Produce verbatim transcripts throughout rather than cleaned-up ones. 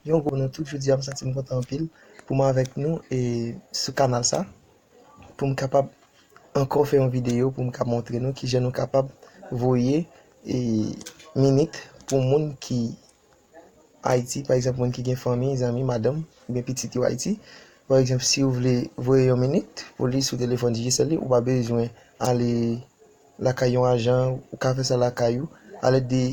Yon gwo non tout, jodi a m santi m kontan anpil pou m avèk nou e sou kanal sa, pou m kapab ankò fè yon videyo pou m ka montre nou kijan nou kapab voye e minit pou moun ki Ayiti, pa egzanp, moun ki gen fanmi, zanmi, madanm, oubyen pitit yo Ayiti. Pa egzanp, si w vle voye yon minit pou li sou telefòn Digicel li, ou pa bezwen ale lakay yon ajan, ou ka fè sa lakay ou, alèd de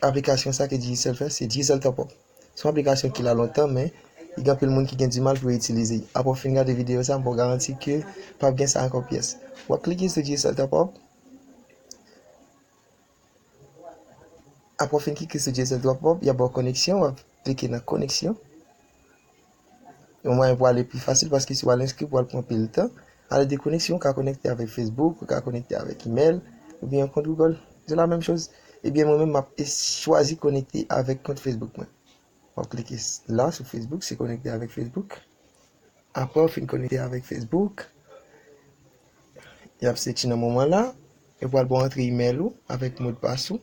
aplikasyon sa ke Digicel fè, se Digicel Top Up. Se yon aplikasyon ki la lontan, men li gen anpil moun ki gen dimal pou yo itilize. Apre w fin gade videyo sa, m ba w garanti ke p ap gen sa ankò pyès. W ap klike sou Digicel Top Up. Apre w fin klike sou Digicel Top Up, y ap ba w koneksyon, w ap klike nan koneksyon. Yon mwayen pou ale pi fasil, paske si w al enskri, pou al pran anpil tan. Alèd de koneksyon, ou ka konekte avèk Facebook, ou ka konekte avèk email, oubyen yon kont Google. Se la menm choz. Ebyen, mwen menm, m ap es-, chwazi konekte avèk kont Facebook mwen. W ap klike s-, la sou Facebook, se konekte avèk Facebook. Apre w fin konekte avèk Facebook, y ap seti nan moman la, yo pral ba w antre email ou avèk modpas ou.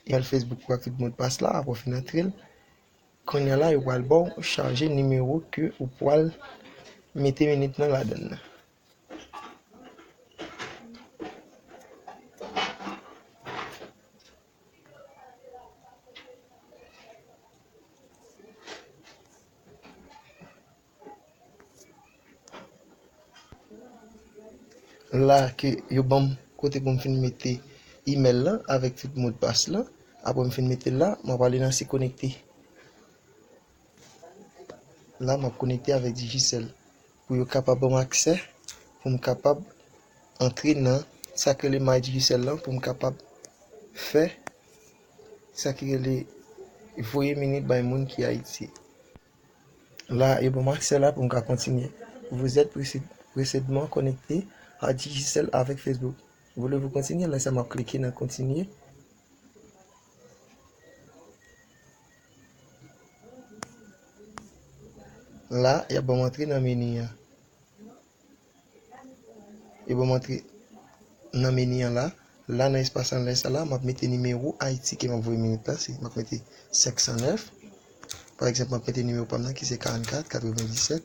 Email Facebook ou ak tout modpas la, apre w fin antre l. Kounye a la, yo pral ba w chaje nimewo ke ou pral mete minit nan ladann nan. La ke yo ban m kote pou m fin mete email lan avèk tout modpas lan. Apre m fin mete l la, m ap ale nan se konekte. La, m ap konekte avèk Digicel pou yo kapab ban m aksè, pou m kapab antre nan sa k rele My Digicel lan, pou m kapab fè sa ki rele voye minit bay moun ki Ayiti. La, yo ban m aksè la pou m ka kontinye. Vous êtes précé-, précédemment connecté à Digicel avec Facebook. Voulez-vous continuer? Lè sa, m ap klike nan kontinye. La, y ap ban m antre nan meni an. Yo ban m antre nan meni an la. La, nan espas anlè sa la, m ap mete nimewo Ayiti ke m ap voye minit la, se, m ap mete senk san nèf. Pa egzanp, m ap mete nimewo pa m nan ki se karannkat, katrevenndisèt,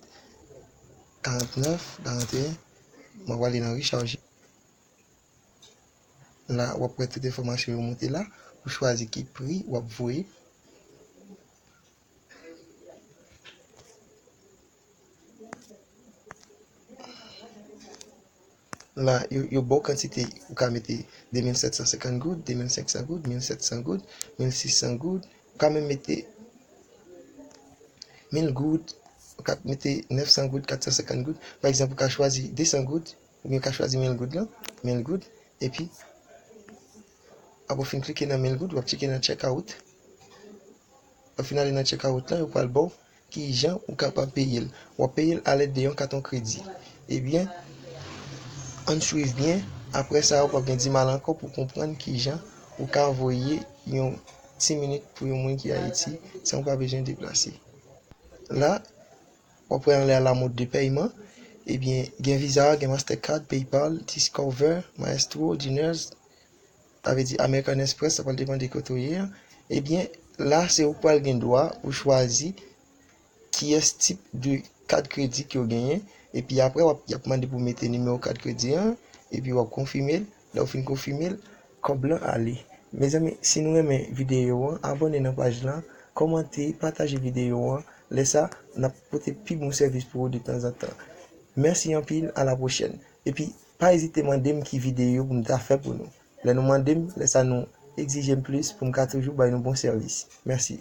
karannèf, karanteyen. M ap ale nan rechaje. La, w ap wè tout enfòmasyon yo monte la. Ou chwazi ki pri w ap voye. La, yo, yo ba w kantite, ou ka mete de mil sèt san senkant goud, de mil senk san goud, mil sèt san goud, mil sis san goud. Ou ka menm mete mil goud, ou ka mete nèf san goud, kat san senkant goud. Pa egzanp, ou ka chwazi de san goud, oubyen ou ka chwazi mil goud lan, mil goud, epi apre w fin klike nan mil goud, w ap klike nan check out. W ap fin ale nan check out lan, yo pral ba w kijan ou kapab peye l. W ap peye l alèd de yon katon kredi. Ebyen, ann swiv byen. Apre sa, ou p ap gen dimal ankò pou konprann kijan ou ka voye yon ti minit pou yon moun ki Ayiti san ou pa bezwen deplase. La, w ap wè anlè a la mode de pèyman. Ebyen, gen Visa, gen Mastercard, PayPal, Discover, Maestro, Diners, sa vle di American Express, sa pral depann de kote w ye a. Ebyen, la se ou pral gen dwa pou chwazi kiyès tip de kat kredi ke w genyen. Epi apre, w ap, y ap mande pou w mete nimewo kat kredi an, epi w ap konfime l. Lè w fin konfime l, kòb lan ale. Mezanmi, si nou renmen videyo an, abòne nan paj lan, kòmante, pataje videyo an. Lè sa, n ap pote pi bon sèvis pou ou de tanzantan. Mèsi anpil, a la pwochèn. Epi, pa ezite mande m ki videyo pou m ta fè pou nou. Lè nou mande m, lè sa nou egzije m plis pou m ka toujou bay nou bon sèvis. Mèsi.